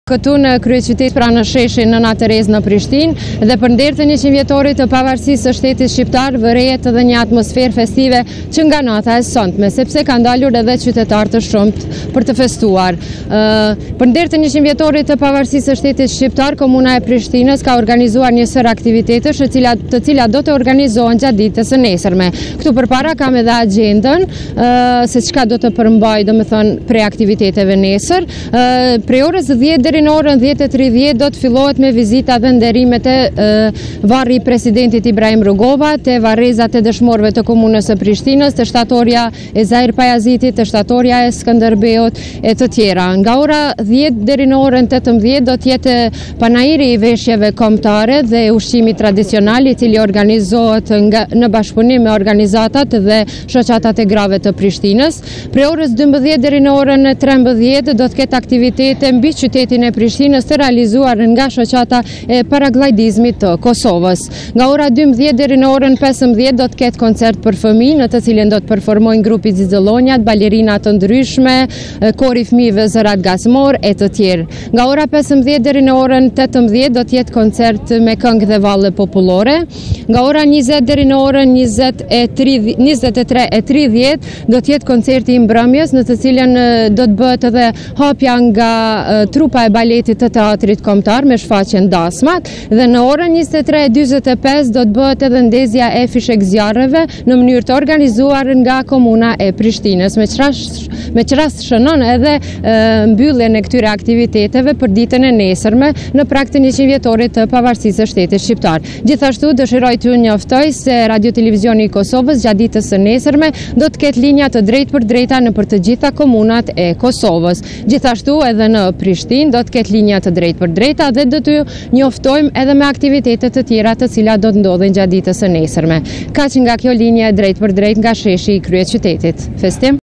Këtu në kryeqytet pra në sheshin Nëna Terezë në Prishtinë dhe për nder të 100 vjetorit të pavarësisë së shtetit shqiptar vërehet edhe një atmosferë festive që nga nata e sontme, sepse kanë dalur edhe qytetarë të shumtë për të festuar. Për nder të 100 vjetorit të pavarësisë së shtetit shqiptar, Komuna e Prishtinës ka organizuar një sërë aktivitetesh, të cilat, të cilat do të organizohen gjatë ditës së nesërme. Këtu përpara kam edhe agjendën se çka do të përmbajë, domethënë, prej aktiviteteve nesër. Prej orës 10 deri në orën 10:30 do të fillohet me vizita dhe nderime te varri i presidentit Ibrahim Rugova, te varrezat e dëshmorëve të komunës së Prishtinës, te shtatorja e Zahir Pajazitit, te shtatorja e Skënderbeut e të tjera. Nga ora 10 deri në orën 18 do të jetë panairi i veshjeve kombëtare dhe ushqimi tradicional i cili organizohet nga, në bashkëpunim me organizatat dhe shoqatat e grave të Prishtinës. Prej orës 12 deri në orën 13 do të ketë aktivitete mbi qytetin e Prishtinës të realizuar nga shoqata e paraglajdizmit të Kosovës. Nga ora 12 deri në orën 15 do të ketë koncert për fëmijë në të cilin do të performojnë grupi Xixëllonjat, balerina të ndryshme, kori i fëmijëve Zërat Gazmor e të tjerë. Nga ora 15 deri në orën 18 do të jetë koncert me këngë dhe valle popullore. Nga ora 20 deri në orën 23:30 do të jetë koncerti i mbrëmjes në të cilën do të bëhet edhe hapja nga trupa e baletit të Teatrit Kombëtar me shfaqjen Dasmat dhe në orën 23:45 do të bëhet edhe ndezja e fishekzjarreve në mënyrë të organizuar nga Komuna e Prishtinës, me ç'rast me ç'rast shënon edhe mbylljen e këtyre aktiviteteve për ditën e nesërme në prag të 100 vjetorit të pavarësisë së shtetit shqiptar. Gjithashtu dëshiroj t'ju njoftoj se Radio Televizioni i Kosovës gjatë ditës së nesërme do të ketë linja të drejtpërdrejta nëpër të gjitha komunat e Kosovës. Gjithashtu edhe në Prishtinë do të ketë linja të drejtpërdrejta dhe do t'ju njoftojmë edhe me aktivitete të tjera të cilat do të ndodhin gjatë ditës së nesërme. Kaq nga kjo linjë e drejtpërdrejtë nga sheshi i kryeqytetit. Festim.